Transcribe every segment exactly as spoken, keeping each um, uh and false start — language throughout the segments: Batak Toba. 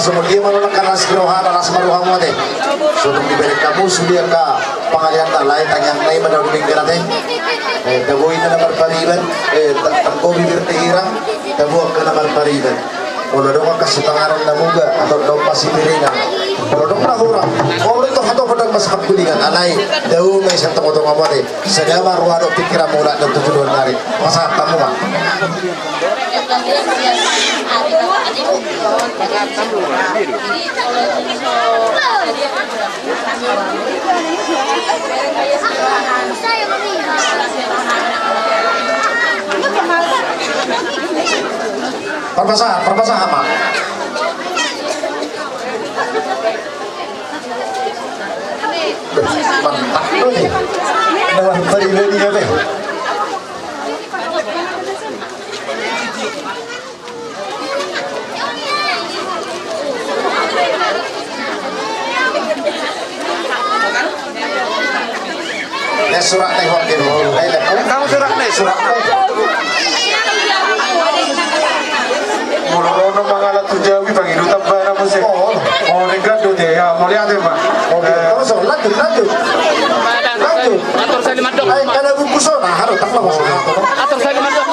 Songon dia ma na las ni rohana, las ma rohamu ate. So dung dibereng hamu sude angka pangalian na lae, tangiang nai ma na di bengkel ate. Eh, tabo inna na marpariban, eh, ta-, tanggo bibir ni hirang, tabo angka na marpariban. Molo adong angka sipanganon na muga, atau adong masipiringan. Molo adong na hurang, molo adong hatohon, adong masipakulingan, alai dao ma i sian tongatongamu ate. Sada ma roha dohot pingkiranmu, ula, dohot tu joloan ni ari. Pasahat hamu ma. Parpasahat, parpasahat ma. Mantap tuh. Dalam pribadi apa? Ya, surat ni, Pak, gitu. Eh, lihat. Kamu surat ni? Surat ni. Molo ro na mangalap tu Jawi, pangido tamba na muse. Oh. Oh, nenggan do dia. Ya, mauliate, Pak. Oke, eh, terus, lanjut, lanjut. Lanjut. Atur sali mandok. Ai, kada bungkus, oh, nah, harus tak lepas. Atur sali mandok.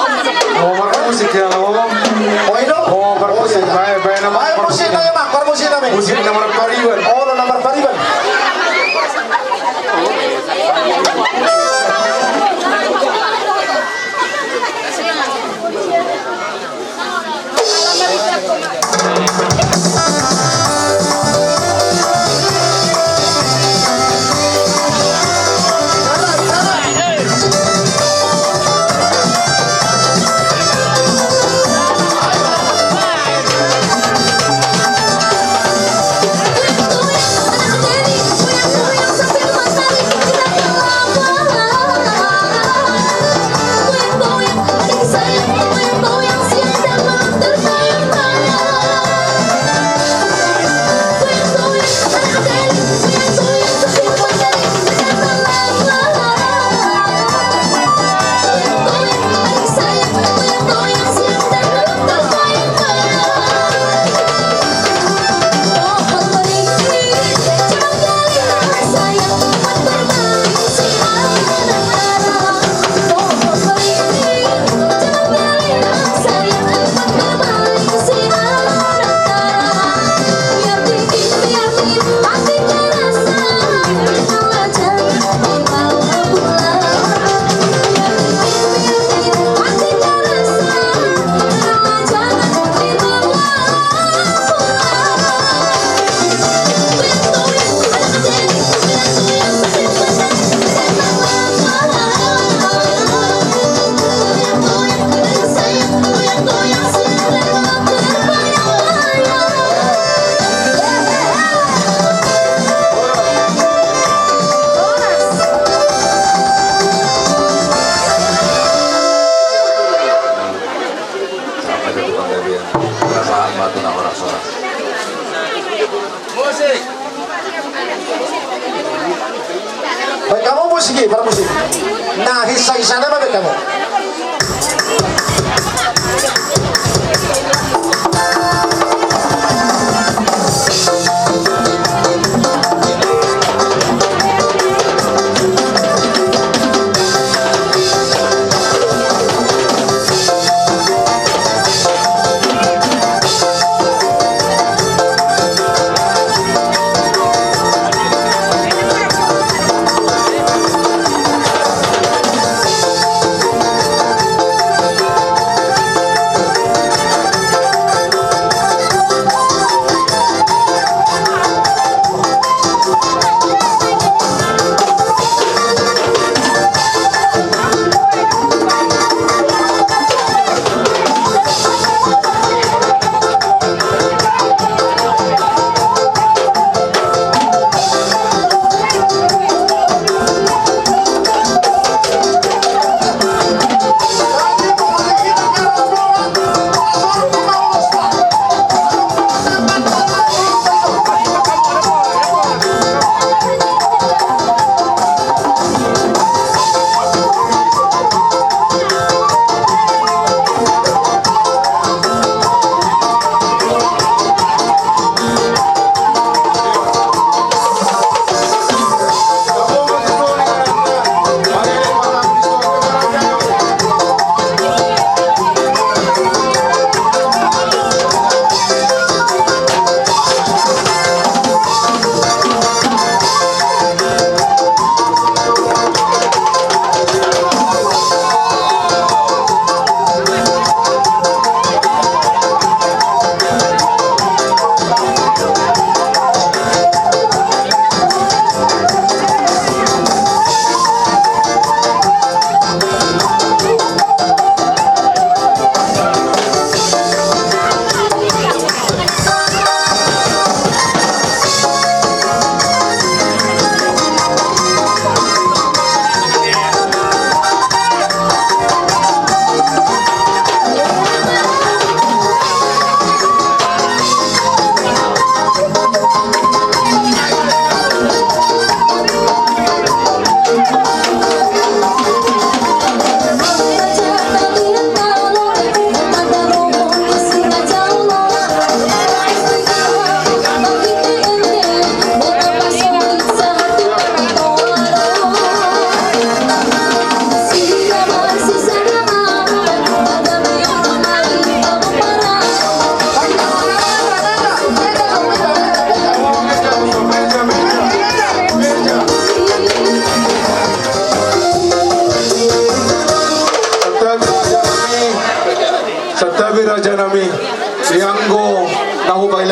Oh, marmusik ya, lo. Oh, ino. Oh, marmusik. Oh, iya. Baik, baik, nama. Baik, musik, nama, Mak, marmusik, nama. Musik nomor pariban. Oh, lo nomor pariban. Baen hamu musik i, parmusik. Na hisa-hisa nama baen hamu.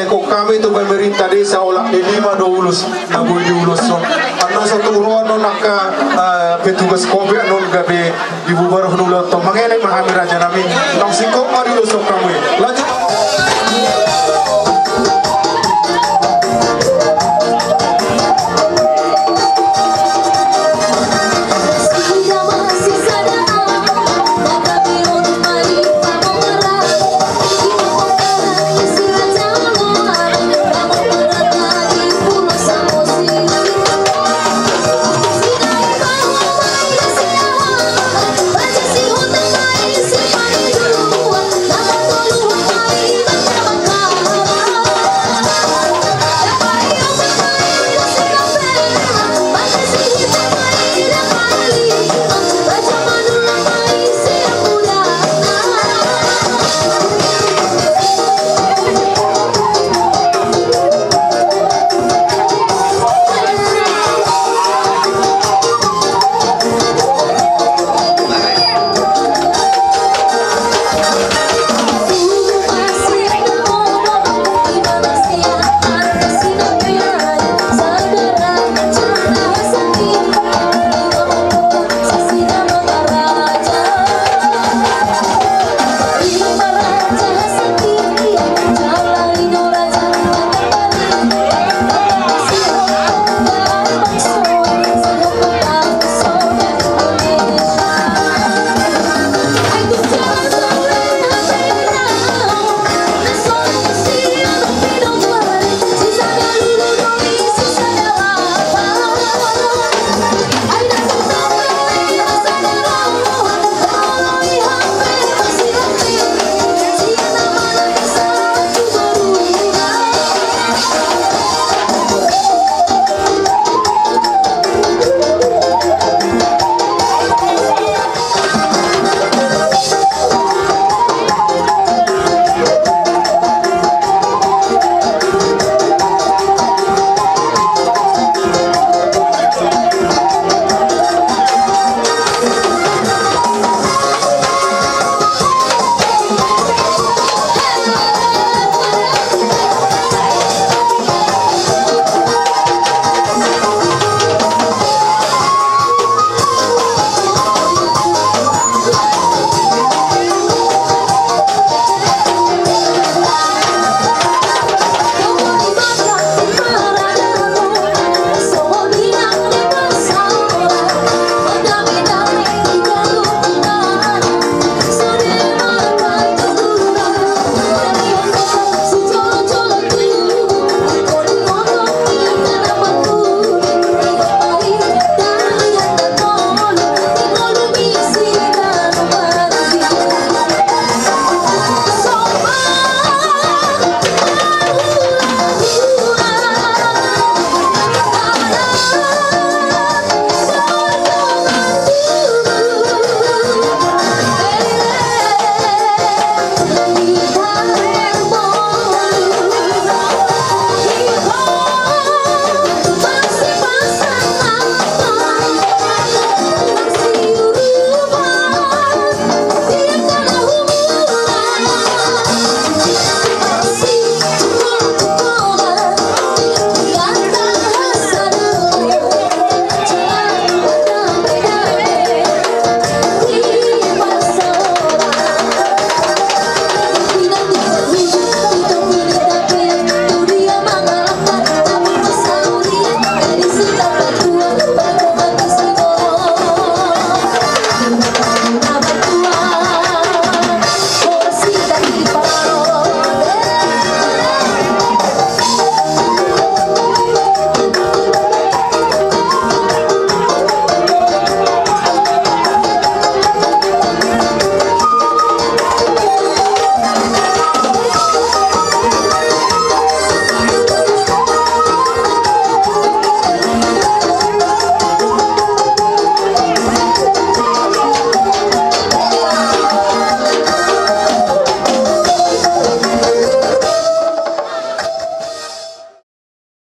Ko hami tu pemerintah desa, olat ni lima do ulos na boi diuloshon. Annon so tu roha non angka, eh, petugas Covid annon gabe dibubarhon ulaon on. Mangelek ma hami raja nami. Nang singkop ma diuloshon hamu i. Lanjut.